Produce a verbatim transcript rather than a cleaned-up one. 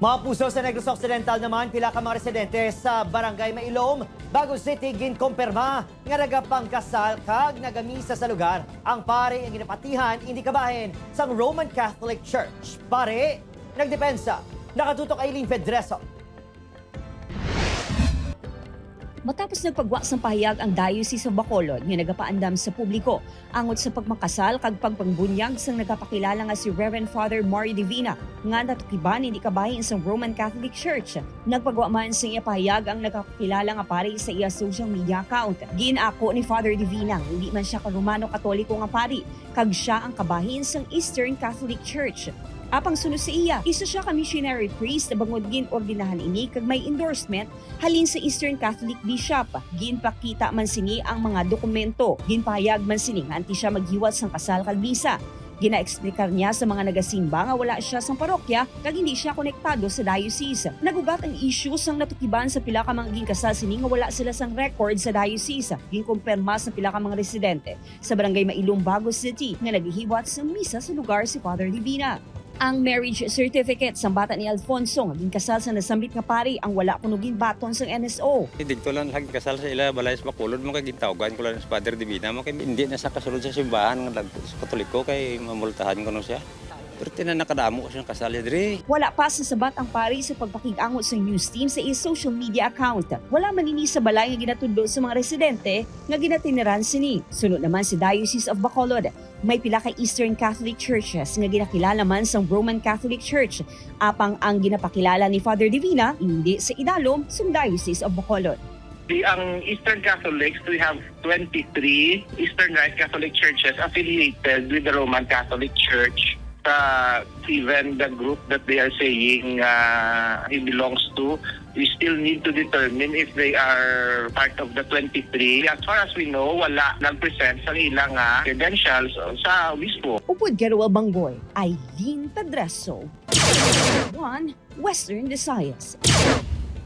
Mapuso sa Negros Occidental naman, pila ka mga residente sa Barangay Mailom, Bago City, ginkumpirma nga nagapangkasal kag nagamisa sa lugar ang pari nga ginapatihan indi kabahin sang Roman Catholic Church. Pari, nagdepensa, nakatutok Aileen Pedreso. Matapos nagpagwa sang pahayag ang Diocese of Bacolod nga nagapaandam sa publiko angot sa pagmakasal kag pagpangbunyag sang nagapakilala nga si Reverend Father Mario Divina nga natukiban indi kabahin sang Roman Catholic Church, nagpagwa man sang iya pahayag ang nagapakilala nga pari sa iya social media account. Gin-ako ni Father Divina nga indi man sia ka Romano Katoliko nga pari, kag sia ang kabahin sang Eastern Catholic Church. Apang suno sa iya, isa sia ka missionary priest bangod gin-ordenahan ini kag may endorsement halin sa Eastern Catholic Bishop. Ginpakita man sini ang mga dokumento. Ginpahayag man sini nga antes sia maghiwat sang kasal kag misa, ginaeksplikar niya sa mga nagasimba nga wala sia sang parokya kag hindi sia konektado sa diocese. Nag-ugat ang isyu sang natukiban sa pila ka mga ginkasal sini nga wala sila sang record sa diocese. Ginkumpirma sa pila ka mga residente sa Barangay Mailom, Bago City nga naghihiwat sang misa sa lugar si Father Divina. Ang marriage certificate sang bata ni Alfonso nga ginkasal sa nasambit nga pari ang wala kuno ginbaton sang N S O. Didto lang nagkasal sa ila balay sa Bacolod, mo kay gintawgan ko lang si Father Divina, mo kay hindi na sa kasulod sa simbahan nga nag-, sa Katoliko kay mamultahan kuno siya. Pero tinan nakadamo siyang kasal diri. Wala pa sa sabat ang pari sa pagpakig-angot sa news team sa iya social media account. Wala man ini sa balay nga ginatudlo sa mga residente nga ginatiniran sini. Suno naman sa Diocese of Bacolod, may pila ka Eastern Catholic churches nga ginakilala man sang Roman Catholic Church, apang ang ginapakilala ni Father Divina indi sa idalom sang Diocese of Bacolod. Di ang Eastern Catholics, we have twenty-three Eastern Rite Catholic churches affiliated with the Roman Catholic Church. Sa even the group that they are saying, uh, he belongs to, we still need to determine if they are part of the twenty-three. As far as we know, wala nag-present sa ilang, ah, credentials sa obispo. Upod kay Roel Banggoy, Aileen Pedreso, One Western Visayas.